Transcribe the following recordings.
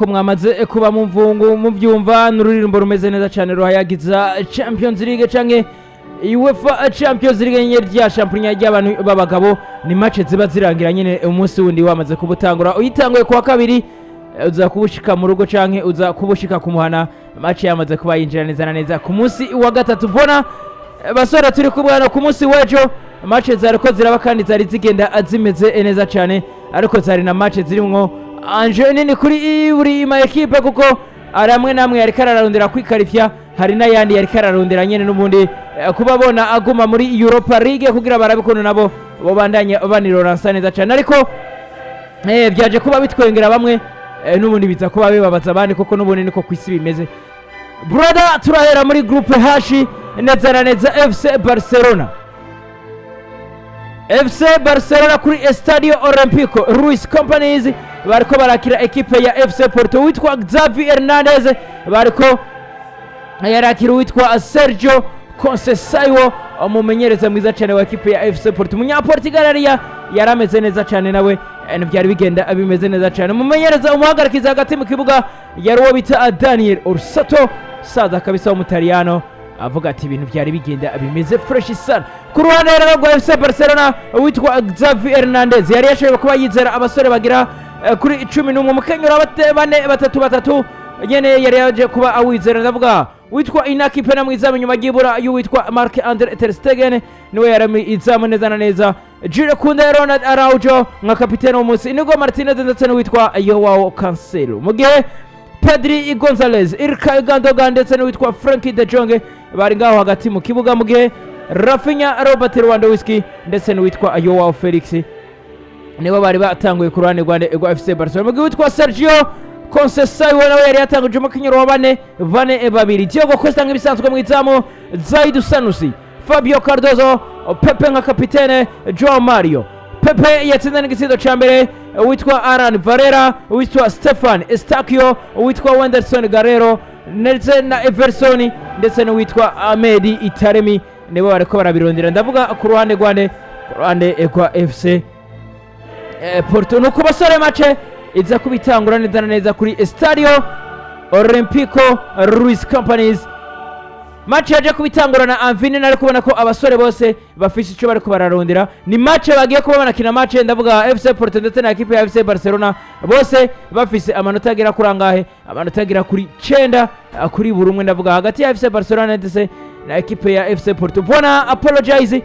Nk'uko mwamaze kuba mumvungu mubyumva, n'ururirimbo rumeze neza cyane ruhayagiza Champions League canke UEFA Champions League nyine, rya shampiyona ry'abantu b'abagabo. Ni match ziba zirangira nyine umunsi wundi wamaze kubutangura. Uyitanguye kuwa kabiri, uza kubushika mu rugo canke uza kubushika ku muhana match yamaze kuba yinjira neza na neza ku munsi wa gatatu. Bona basore turi kumwe hano, ku munsi w'ejo match zariko ziraba kandi zari zigenda zimeze neza cyane, ariko zari na match zirimwo enjeu nini kuri buri ma ekipe, kuko ari amwe namwe yariko ararondera kwikarifya, hari n'ayandi yariko ararondera nyene n'ubundi kuba bona aguma muri Europa League kugira barabe ukuntu nabo bobandanya baniroransa neza cyane. Ariko byaje kuba bitwengera bamwe, n'ubundi biza kuba bibabaza abandi, kuko n'ubundi niko ku isi bimeze. Brother, turahera muri groupe H neza na neza. FC Barcelona, FC Barcelona kuri Estadio Olympico Luis Companys bariko barakira ekipe ya FC Porto. Witwa Xavi Hernandez bariko yarakira uwitwa Sergio Conceição, umumenyereza mwiza cyane wa ekipe ya FC Porto, umunyaportugal ariya yarameze neza cyane nawe. Byari bigenda bimeze neza cyane. Umumenyereza umuhagarikiza hagati mu kibuga yari uwo bita Daniel Orsato, saza kabisa w'Umutaliyano, avuga ati ibintu byari bigenda bimeze fresh sana. Ku ruhande rero rwa FC Barcelona, witwa Xavi Hernandez yari yashoboye kuba yizera abasore bagira kuri 11, umukenyero bane batatu batatu nyene yari yaje kuba awizera. Ndavuga witwa Inaki Pena mwizamu, inyuma y'ibura y'uwitwa Marc Andre ter Stegen, niwe yarami izamu neza na neza. Jules Kounde, Ronald Araujo nka kapitene w'umunsi, Inigo Martinez ndetse n'uwitwa Joao Cancelo, mu gihe Pedri, Gonzalez, Ilkay Gundogan ndetse n'uwitwa Frenkie de Jong bari ngaho hagati mu kibuga, mu gihe Raphinha, Robert Lewandowski ndetse n'uwitwa Joao Felix nibo bari batanguye ku ruhande rwa FC Barcelona, mu gihe uwitwa Sergio Conceição nawe yari yatanguje umukenyero wa bane bane babiri. Diogo Costa nk'ibisanzwe mu izamu, Zaidu Sanusi, Fabio Cardozo, Pepe nka kapitene, Joao Mario. Pepe yatsinze n'igitsindo cya mbere, uwitwa Alan Varela, uwitwa Stefan Eustáquio, uwitwa Wenderson Galeno ndetse na Everson ndetse n'uwitwa Ahmed Taremi nibo bariko barabirondera. Ndavuga ku ruhande rwande? Ku ruhande rwa FC Porto. Nuko basore, match iza kubitangura neza na neza kuri Estadio Olympico Luis Companys. Match yaje kubitangura na Anvini, ari kubona ko abasore bose bafise icyo bariko bararondera. Ni match bagiye kuba banakina match, ndavuga FC Porto ndetse na ekipe ya FC Barcelona, bose bafise amanota agera kuri angahe? Amanota agera kuri 9 kuri buri umwe, ndavuga hagati ya FC Barcelona ndetse na ekipe ya FC Porto. Bona apologize,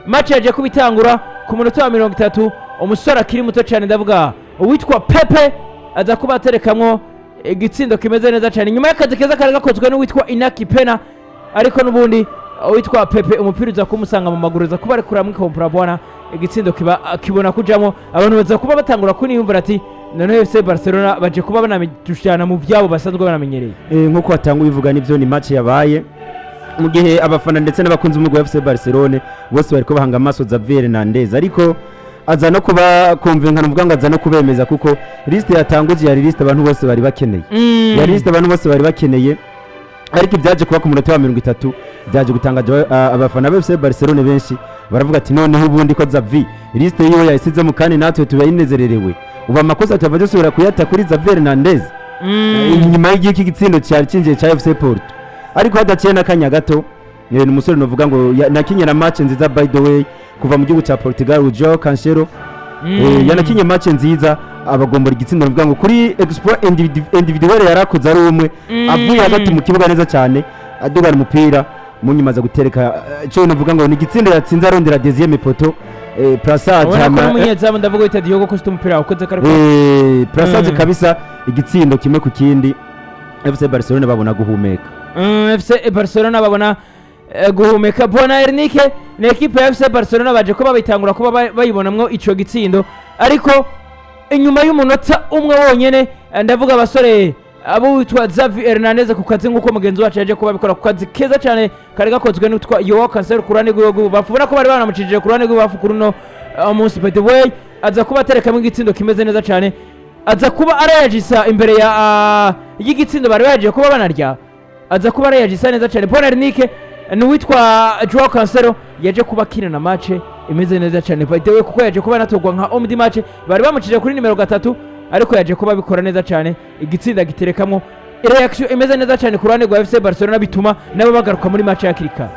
match yaje kubitangura ku munota wa 30, umusore akiri muto cyane, ndavuga uwitwa Pepe, aza kuba aterekamwo igitsindo kimeze neza cyane nyuma y'akazi keza kari gakozwe n'uwitwa Inaki Pena. Ariko n'ubundi uwitwa Pepe umupira uza kumusanga mu maguru, uza kuba ari kuramwikompora, bwana, igitsindo kiba kibona kujamo. Abantu baza kuba batangura kuniyumvira ati noneho FC Barcelona baje kuba banadushyana mu byabo basanzwe banamenyereye. Nk'uko watanga ubivuga, nibyo, ni match yabaye mu gihe abafana ndetse n'abakunzi b'umugwi wa FC Barcelone bose bariko bahanga amaso Xavi Hernandez, ariko aza no kuba kumvikana, uvuga ngo aza no kubemeza, kuko liste yatanguje yari liste abantu bose bari bakeneye, yari liste abantu bose bari bakeneye. Ariko ibyaje kuba ku munota wa 30 byaje gutangaza abafana ba FC Barcelone benshi. Baravuga ati noneho ubundi ko Xavi liste yiwe yayisizemo kandi natwe tubayinezererewe, ubu amakosa tuva dusubira kuyata kuri Xavi Hernandez inyuma y'igihe cy'igitsindo cyari cinjiye cya FC Porto. Ariko hadaciye n'akanya gato, ni umusore novuga ngo nakinye na match nziza, by the way, kuva mu gihugu cya Portugal, Joao Cancelo, yanakinye match nziza, abagombora igitsindo, novuga ngo kuri exploit individuel yarakoze ari umwe, avuye hagati mu kibuga neza cyane, adugana umupira, mu nyuma aza gutereka cyo novuga ngo ni igitsindo yatsinze arondera deuxième poteau, placage. Ubona ko hama, n'umunyezamu, ndavuga wita Diogo Costa, umupira wakoze kare. Placage kabisa, igitsindo kimwe ku kindi, FC Barcelone babona guhumeka. FC Barcelona babona guhumeka. Bona Ernike, ni ekipe ya FC Barcelona baje kuba bayitangura kuba bayibonamwo ico gitsindo, ariko inyuma y'umunota umwe wonyene, ndavuga abasore abo witwa Xavi Hernandez ku kazi, nk'uko mugenzi wacu yaje kuba abikora ku kazi keza cyane kari gakozwe n'utwa Joao Cancelo ku ruhande rw'iwe rw'ibubafu. Ubona ko bari banamucijije ku ruhande rw'ibubafu kuri uno munsi. By the way, aza kuba aterekamo igitsindo kimeze neza cyane, aza kuba arayagisa imbere ya y'igitsindo bari bagiye kuba banarya, aza kuba arayagisa neza cyane. Bona Ernike, ni uwitwa Joao Cancelo yaje kuba akina na match imeze neza cyane, by the way, kuko yaje kuba anatorwa nka homme du match. Bari bamucije kuri nimero 3. Ariko yaje kuba abikora neza cyane, igitsinda giterekamo reaction imeze neza cyane ku ruhande rwa FC Barcelona, bituma nabo bagaruka muri match ya kare.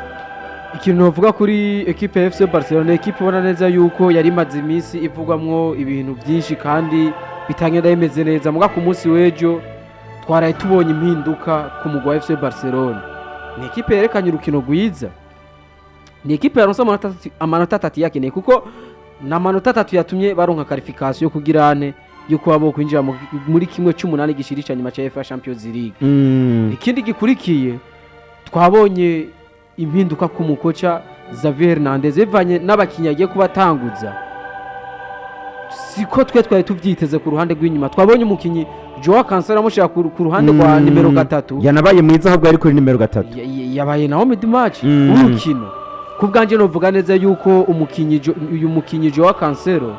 Ikintu novuga kuri ekipe ya FC Barcelona, ekipe ubona neza yuko yari imaze iminsi ivugwamwo ibintu byinshi kandi bitagenda bimeze neza, muga ku munsi w'ejo twaraye tubonye impinduka ku mugwi wa FC Barcelona. Ni ekipe yerekanye urukino rwiza, ni ekipe yaronse amanota 3 yakeneye, kuko ni amanota 3 yatumye baronka qualification kugira ane yo kuba bo kwinjira muri 1/8 gishirisha nyuma cya UEFA Champions League. Ikindi gikurikiye, twabonye impinduka ku mukoca Xavi Hernandez bivanye n'abakinnyi agiye kubatanguza, siko twe twari tubyiteze. Ku ruhande rw'inyuma twabonye umukinnyi Joao Cancelo amushyira ku ruhande rwa nimero 3. Yanabaye mwiza ahubwo ari kuri nimero 3. Yabaye naho mid match w'urukino. Ku bwanjye novuga neza yuko uyu mukinnyi Joao Cancelo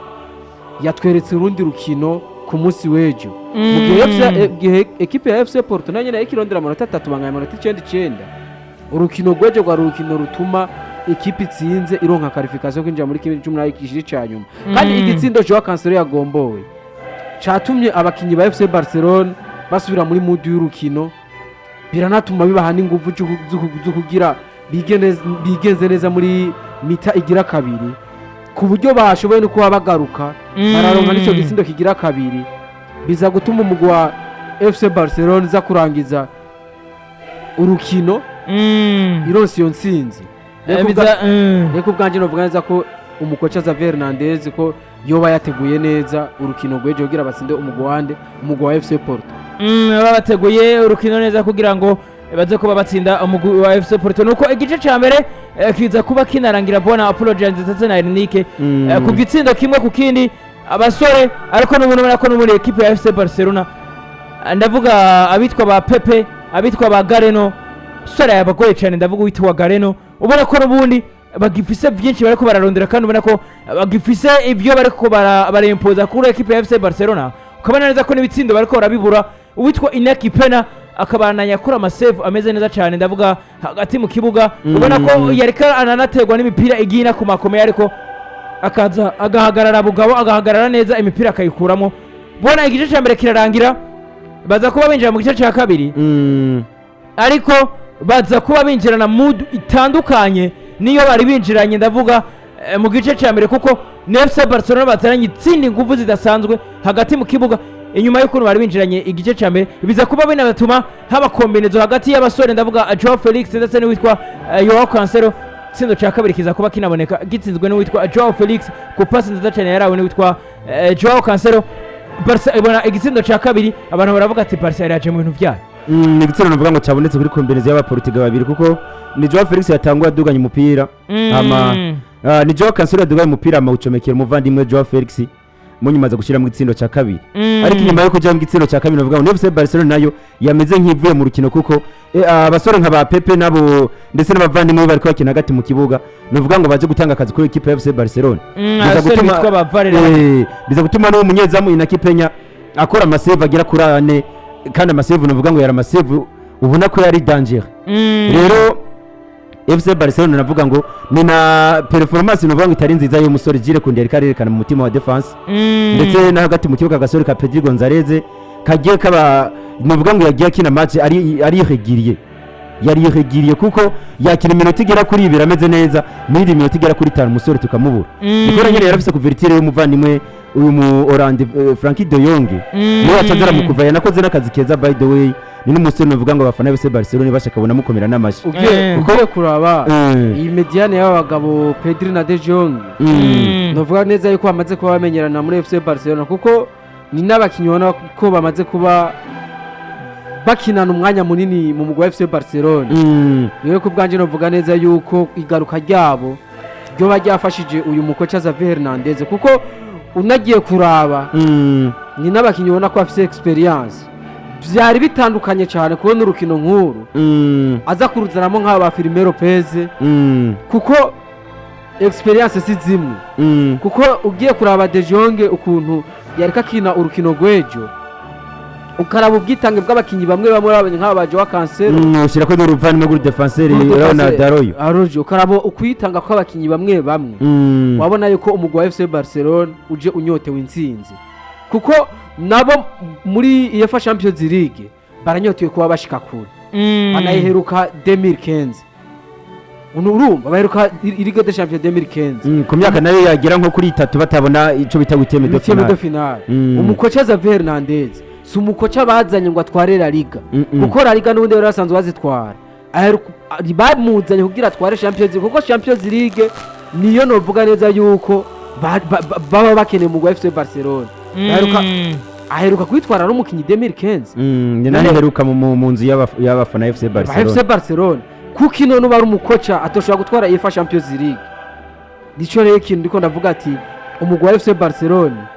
yatweretse urundi rukino ku munsi w'ejo, mu gihe gihe ekipe ya FC Porto nayo nyene yariko irondera amanota 3, banganya amanota 99. Urukino rw'ejo rwari urukino rutuma ekipe itsinze ironka qualification yo kwinjira muri 1/8 gishiri ca nyuma, kandi igitsindo Joao Cancelo yagombowe catumye abakinyi ba FC Barcelona basubira muri mood y'urukino, biranatuma bibaha n'inguvu zo kugira bigenze neza muri mi-temps igira kabiri, ku buryo bashoboye no kuba bagaruka bararonka n'ico gitsindo kigira kabiri, biza gutuma umugwi wa FC Barcelona iza kurangiza urukino ironse iyo ntsinzi. Reka ubwanjye novuga neza ko umukoca Xavi Hernandez ko yoba yateguye neza urukino rw'ejo kugira batsinde umugwi wande, umugwi wa FC Porto. Baba bateguye urukino neza kugira ngo baze kuba batsinda umugwi wa FC Porto. Nuko igice ca mbere kiza kuba kinarangira, bona Apologize ndetse na Ernike, ku gitsindo 1-1 abasore. Ariko n'ubundi ubona ko n'ubundi ekipe ya FC Barcelona, ndavuga abitwa ba Pepe, abitwa ba Gareno, sore yabagoye cyane. Ndavuga uwitwa Gareno, ubona ko n'ubundi bagifise byinshi bariko bararondera, kandi ubona ko bagifise ibyo bariko barempoza kuri ekipe ya FC Barcelona, ukabona neza ko n'ibitsindo bariko barabibura. Uwitwa Inaki Pena akabandanya akora ama save ameze neza cyane, ndavuga hagati mu kibuga, ubona ko yariko ananaterwa n'imipira igiye inakomakomeye, ariko akaza agahagarara bugabo, agahagarara neza, imipira akayikuramo. Bona igice cya mbere kirarangira, baza kuba binjira mu gice cya kabiri, ariko baza kuba binjirana mood itandukanye niyo bari binjiranye, ndavuga mu gice cya mbere, kuko ni FC Barcelona bazananye itsinda ingufu zidasanzwe hagati mu kibuga inyuma y'ukuntu bari binjiranye igice cya mbere. Biza kuba binatuma haba combinaison hagati y'abasore, ndavuga Joao Felix ndetse n'uwitwa Joao Cancelo. Igitsindo cya kabiri kiza kuba kinaboneka gitsinzwe n'uwitwa Joao Felix ku pasi nziza cyane yarawe n'uwitwa Joao Cancelo. Barca ibona igitsindo cya kabiri, abantu baravuga ati Barca yaraje mu bintu byayo. Ni igitsina navuga ngo cyabonetse kuri combinaison y'abaportugal babiri, kuko ni Joao Felix yatanguye aduganya umupira ama ni Joao Cancelo yaduganye umupira amawucomekera umuvandimwe Joao Felix, mu nyuma aza gushyira mu gitsindo cya kabiri. Ariko inyuma yo kujya mu gitsindo cya kabiri, navuga ngo FC Barcelona nayo yameze nk'ivuye mu rukino, kuko abasore nka ba Pepe nabo ndetse n'abavandimwe be bariko bakina hagati mu kibuga, navuga ngo baje gutanga akazi kuri ekipe ya FC Barcelona. Biza Abasore bitwa ba Varela. Biza gutuma n'uwo munyezamu Inaki Penya akora ama save agera kuri 4, kandi ama save navuga ngo yari ama save ubona ko yari danger. Rero FC Barcelona navuga ngo ni na performance navuga ngo itari nziza y'umusore Jules Koundé yariko arerekana mu mutima wa defense, ndetse na hagati mu kibuga agasore ka Pedri Gonzalez kagiye kaba, navuga ngo yagiye akina match ari irrégulier, yari irrégulier, kuko yakina iminota igera kuri 2 ameze neza, muri iyi minota igera kuri 5 umusore tukamubura. Niko nyine yarafise couverture y'umuvandimwe uyu mu Orlando, Frenkie de Jong, niwe yacanzera mu kuva, yanakoze n'akazi keza. By the way, ni n'umusore navuga ngo abafana b'FC Barcelona bashaka mukomera n'amashyi. Ugiye kuraba iyi médiane y'aba bagabo Pedri na De Jong, novuga neza yuko bamaze kuba bamenyerana muri FC Barcelona, kuko ni n'abakinnyi ubona ko bamaze kuba bakinana umwanya munini mu mugwi wa FC Barcelona. Niwe ku bwanjye novuga neza yuko igaruka ryabo ryoba ryafashije uyu mukoca Xavi Hernandez, kuko unagiye kuraba ni n'abakinnyi ubona ko bafise experience. Byari bitandukanye cyane kubona urukino nk'uru aza kuruzanamo nk'aba ba Fermin Lopez, kuko experience si zimwe, kuko ugiye kuraba De Jong ukuntu yariko akina urukino rw'ejo, ukaraba ubwitange bw'abakinnyi bamwe bamwe babonye nk'aba ba Joao Cancelo, Ushyira ko n'uruvandimwe rw'u défenseur Ronald Araujo. Araujo, ukaraba ukwitanga kw'abakinnyi bamwe bamwe, wabona yuko umugwi wa FC Barcelona uje unyotewe intsinzi, kuko Nabo muri UEFA Champions League baranyotewe kuba bashika kure. Banayiheruka 2015. Uno urumva baheruka Ligue des Champions 2015. Ku myaka nayo yagera nko kuri 3 batabona ico bita huitième de huitième de finale. Finale. Umukoca Xavi Hernandez si umukoca bazanye ngo atware La Liga, kuko La Liga n'ubundi bari basanzwe bazitwara. Bamuzanye kugira atware Champions League, kuko Champions League niyo novuga neza yuko baba bakeneye mu FC Barcelona. Aheruka kwitwara ari umukinnyi 2015. Ni naho iheruka mu nzu y'abafana FC ba Barcelona. FC Barcelona, kuko ino nuba ari umukoca atoshobora gutwara UEFA Champions League. Nico rero ikintu ndiko ndavuga ati umugwi wa FC Barcelona,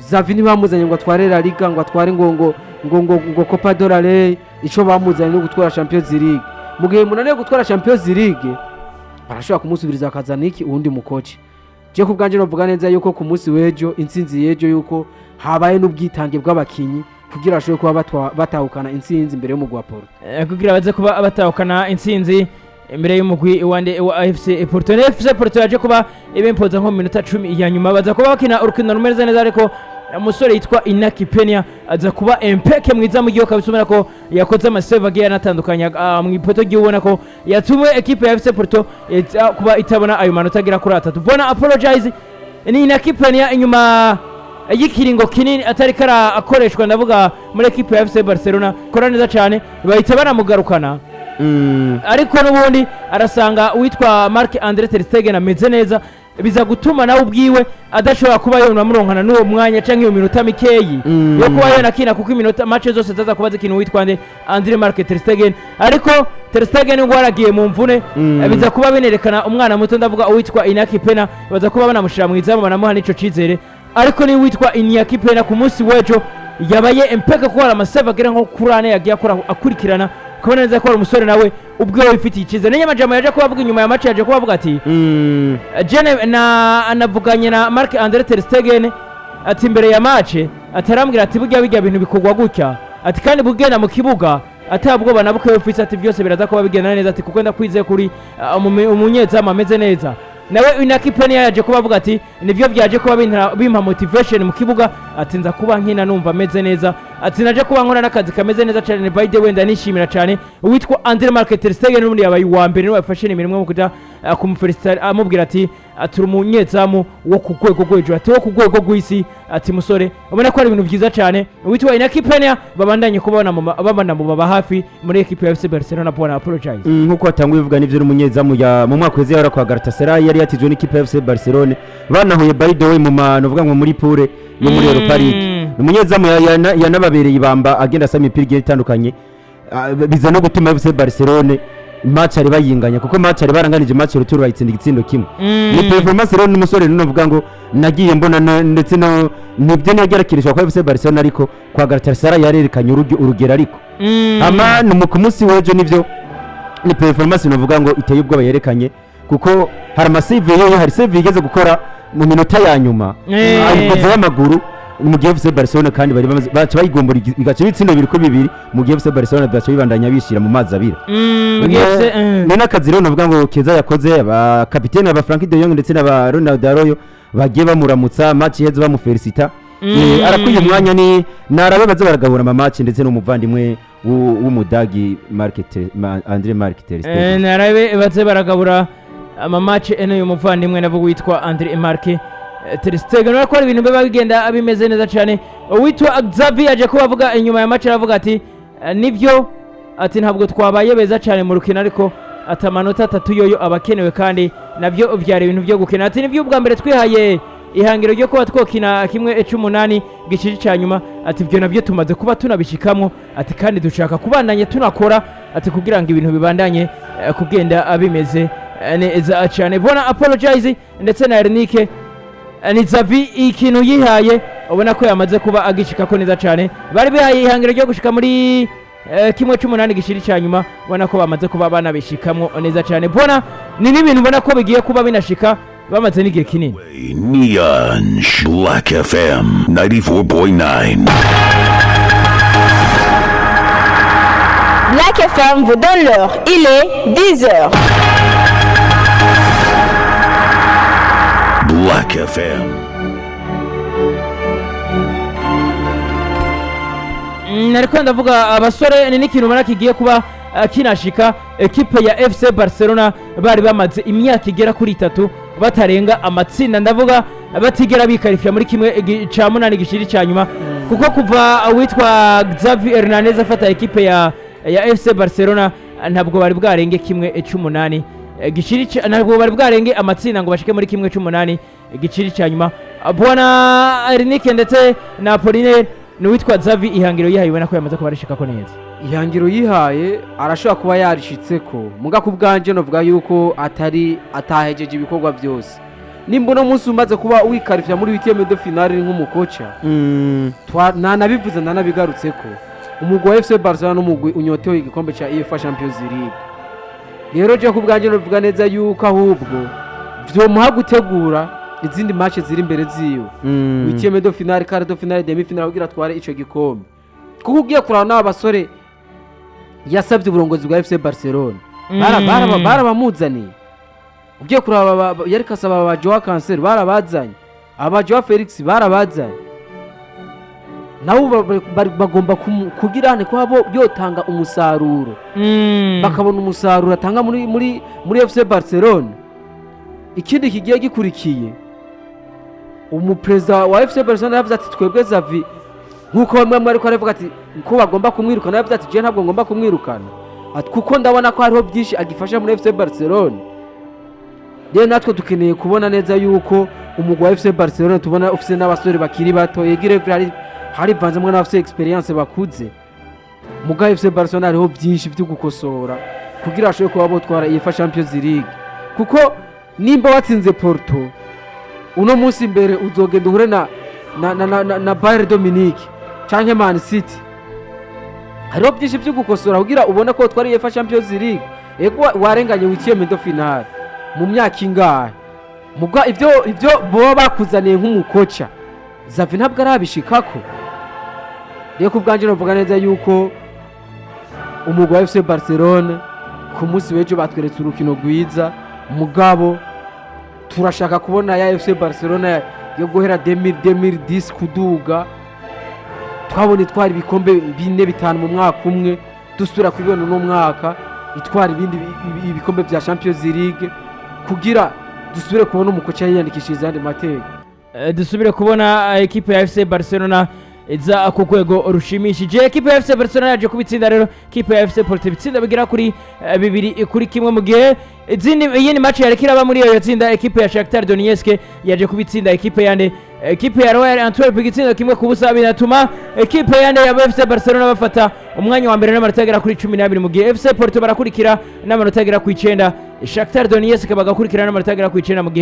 Xavi ntibamuzanye ngo atware La Liga, ngo atware ngo Copa del Rey. Ico bamuzanye no gutwara Champions League. Mu gihe munaniwe gutwara Champions League, barashobora kumusubiriza akazana iki uwundi mukoci. Je ku bwanje novuga neza yuko ku munsi w'ejo, intsinzi y'ejo, yuko habaye n'ubwitange bw'abakinyi kugira bashobore kuba batahukana intsinzi imbere y'umugwi wa Porto. Kugira baze kuba batahukana intsinzi imbere y'umugwi wande wa FC Porto. Ni FC Porto yaje kuba ibimpoza nko mu minota 10 ya nyuma, baza kuba bakina urukino rumeze neza, ariko umusore yitwa Inaki Pena aza kuba impeke mwiza mu gihe kabisa, ubona ko yakoze amasave agiye anatandukanye mu ipoto gihe, ubona ko yatumwe ekipe ya FC Porto iza kuba itabona ayo manota agera kuri 3. Bona apologize ni Inaki Pena inyuma y'ikiringo kinini atari kara akoreshwa, ndavuga muri ekipe ya FC Barcelona, kora neza cyane, bahita banamugarukana. Ariko n'ubundi arasanga uwitwa Marc Andre ter Stegen ameze neza, biza gutuma nawe ubwiwe adashobora kuba yonamuronkana n'uwo mwanya canke iyo minota mikeyi yo kuba yonakina, kuko iminota match zose zaza kuba zikina uwitwa nde Andre Marc ter Stegen. Ariko ter Stegen ngo yaragiye mu mvune, biza kuba binerekana umwana muto, ndavuga uwitwa Inaki Pena, baza kuba banamushira mu izamu, banamuha n'ico cizere. Ariko ni uwitwa Inaki Pena ku munsi w'ejo yabaye impeka, kuko hari amasave agera nko kuri 4 yagiye akora akurikirana, ukabona neza ko ari umusore nawe ubwe wifitiye icyizere. Niyo majambo yaje kuba avuga inyuma ya match, yaje kuba avuga ati Jene na anavuganye na Marc Andre ter Stegen, ati imbere ya match, atarambwira ati burya bijya bintu bikorwa gutya, ati kandi bugenda mu kibuga atabwoba na buke ufise, ati byose biraza kuba bigenda neza, ati kuko ndakwizeye kuri umunyezamu ameze neza. Nawe Inaki Pena yaje kuba avuga ati nivyo byaje kuba bimpa motivation mu kibuga, ati nza kuba nkina numva ameze neza, ati naje kuba nkora n'akazi kameze neza cyane. By the way, ndanishimira cyane uwitwa Andre Marc ter Stegen, n'ubundi yabaye uwa mbere, niwe yafashe nimero 1 mu kuja kumufelicita, amubwira ati ati uri umunyezamu wo ku rwego rwo hejuru, ati wo ku rwego rw'isi, ati musore, ubona ko ari ibintu byiza cyane. Uwitwa Inaki Pena babandanye kubona babana mu baba hafi muri ekipe ya FC Barcelona. Bona apologize. Nk'uko watanguye ubivuga, nivyo, n'umunyezamu ya mu mwaka weze yahora kwa Galatasaray, yari yatijwe n'ikipe ya FC Barcelone, banahuye by the way mu ma novuga ngo muri poule yo muri Europa League. Ni umunyezamu yanababereye ibamba, agenda asama imipira igiye itandukanye. Biza no gutuma FC Barcelone match ari bayinganya, kuko match ari baranganije, match retour bayitsinda igitsindo kimwe. Ni performance rero n'umusore nuvuga ngo nagiye mbona ndetse no nibyo ntiyagerakirijwe kwa FC Barcelona, ariko kwa Galatasaray yarerekanye urugero ariko ama ni ku munsi w'ejo nivyo, ni performance novuga ngo iteye ubwoba yerekanye, kuko hari amasave yewe, hari save yigeze gukora mu minota ya nyuma, ayikozeho amaguru, mu gihe FC Barcelona kandi bari bamaze baca bayigombora bigaca ibitsindo 2-2, mu gihe FC Barcelona bigaca bibandanya bishira mu mazi abira. Ni n'akazi rero navuga ngo keza yakoze. Aba kapitene aba Frenkie de Jong ndetse n'aba Ronald Araujo bagiye bamuramutsa match iheze bamufelicita. Arakwiye umwanya, ni narabe baze baragabura ama match, ndetse n'umuvandimwe w'umudagi Andre Marc ter Stegen. Narabe baze baragabura amamatch ene uyu muvandimwe navuga witwa Andre Marc ter Stegen, urabona ko hari ibintu biba bigenda bimeze neza cyane. Uwitwa Xavi yaje kuba avuga inyuma ya match, aravuga ati nibyo, ati ntabwo twabaye beza cyane mu rukino, ariko ati amanota 3 yoyo aba akenewe, kandi nabyo byari ibintu byo gukina, ati nibyo ubwa mbere twihaye ihangiro ryo kuba twokina kimwe c'umunani gishije cya nyuma, ati ibyo nabyo tumaze kuba tunabishikamwo, ati kandi dushaka kubandanya tunakora, ati kugira ngo ibintu bibandanye kugenda bimeze neza cyane. Bona apologize ndetse na Ernike ni Xavi ikintu yihaye, ubona ko yamaze kuba agishikako neza cyane. Bari bihaye ihangiro ryo gushika muri kimwe c'umunani gishiri cya nyuma, ubona ko bamaze kuba banabishikamwo neza cyane. Bona ni n'ibintu ubona ko bigiye kuba binashika bamaze n'igihe kinini. Neon Black FM 94.9. Black FM vous donne l'heure. Il est 10 heures. Black FM. Ariko ndavuga abasore, ni n'ikintu ubona kigiye kuba kinashika. Ekipe ya FC Barcelona bari bamaze imyaka igera kuri 3 batarenga amatsinda, ndavuga batigera bikarifya muri kimwe ca munani gishiri ca nyuma, kuko kuva witwa Xavi Hernandez afata ekipe ya FC Barcelona, ntabwo bari bwarenge kimwe c'umunani gishiri ntabwo bari bwarenge amatsinda ngo bashike muri kimwe c'umunani giciri ca nyuma. Bwana Ernike ndetse na Apollinaire, ni uwitwa Xavi ihangiro yihaye ubona ko yamaze kuba arishikako neza. Ihangiro yihaye arashobora kuba yarishitseko, muga ku bwanje novuga yuko atari atahejeje ibikorwa byose. Nimba uno munsi umaze kuba wikarifya muri huitième de finale nk'umukoca, nanabivuze, nanabigarutseko, umugwi wa FC Barcelona n'umugwi unyotewe igikombe ca UEFA Champions League. Rero je ku bwanjye novuga neza yuko ahubwo vyomuha gutegura izindi match ziri imbere ziwe, huitième de finale, quart de finale, demi finale, kugira atware ico gikombe, kuko ugiye kuraba n'aba basore yasabye uburongozi bwa FC Barcelona barabamuzaniye. Ugiye kuraba yariko asaba ba Joao Cancelo, barabazanye, aba Joao Felix barabazanye, nabo bagomba kugira hane kuba bo yotanga umusaruro, bakabona umusaruro atanga muri FC Barcelona. Ikindi kigiye gikurikiye, umuperezida wa FC Barcelona yavuze ati: "Twebwe Xavi," nkuko bamwe bamwe ariko aravuga ati ko bagomba kumwirukana, yavuze ati: "Je ntabwo ngomba kumwirukana," ati: "Kuko ndabona ko hariho byinshi agifasha muri FC Barcelona." Rero natwe dukeneye kubona neza yuko umugwi wa FC Barcelona tubona ufise n'abasore bakiri bato, yegire hari harivanzemwo n'abafise expérience bakuze. Muga FC Barcelona hariho byinshi byo gukosora kugira bashobore kuba botwara UEFA Champions League, kuko nimba watsinze Porto uno munsi, imbere uzogenda uhure na Bayern de Munich canke Man City. Hariho byinshi byo gukosora kugira ubone ko twari UEFA Champions League. Ego, warenganye huitième de finale mu myaka ingahe, muga ibyo boba bakuzaniye nk'umukoca Xavi ntabwo arabishikako. Rero ku bwanjye navuga neza yuko umugwi wa FC Barcelona ku munsi w'ejo batweretse urukino rwiza, mugabo turashaka kubona ya FC Barcelona yo guhera 2010 kuduga, twabonye itwara ibikombe bine, bitanu mu mwaka umwe, dusubira kubibona uno mwaka itwara ibindi ibikombe bya Champions League, kugira dusubire kubona umukoca yiyandikishiriza ayandi mateka. Dusubire kubona ekipe ya FC Barcelona iza ku rwego rushimishije. Ekipe ya FC Barcelona yaje kubitsinda rero ekipe ya FC Porto ibitsinda bigera kuri 2-1, mu gihe izindi iyindi match yariko iraba muri iyo yatsinda, ekipe ya Shakhtar Donetsk yaje kubitsinda ekipe yande, ekipe ya Royal Antwerp, igitsinda 1-0, binatuma ekipe yande ya FC Barcelona bafata umwanya wa mbere n'amanota agera kuri 12, mu gihe FC Porto barakurikira n'amanota agera ku 9, Shakhtar Donetsk bagakurikira n'amanota agera ku 9, mu gihe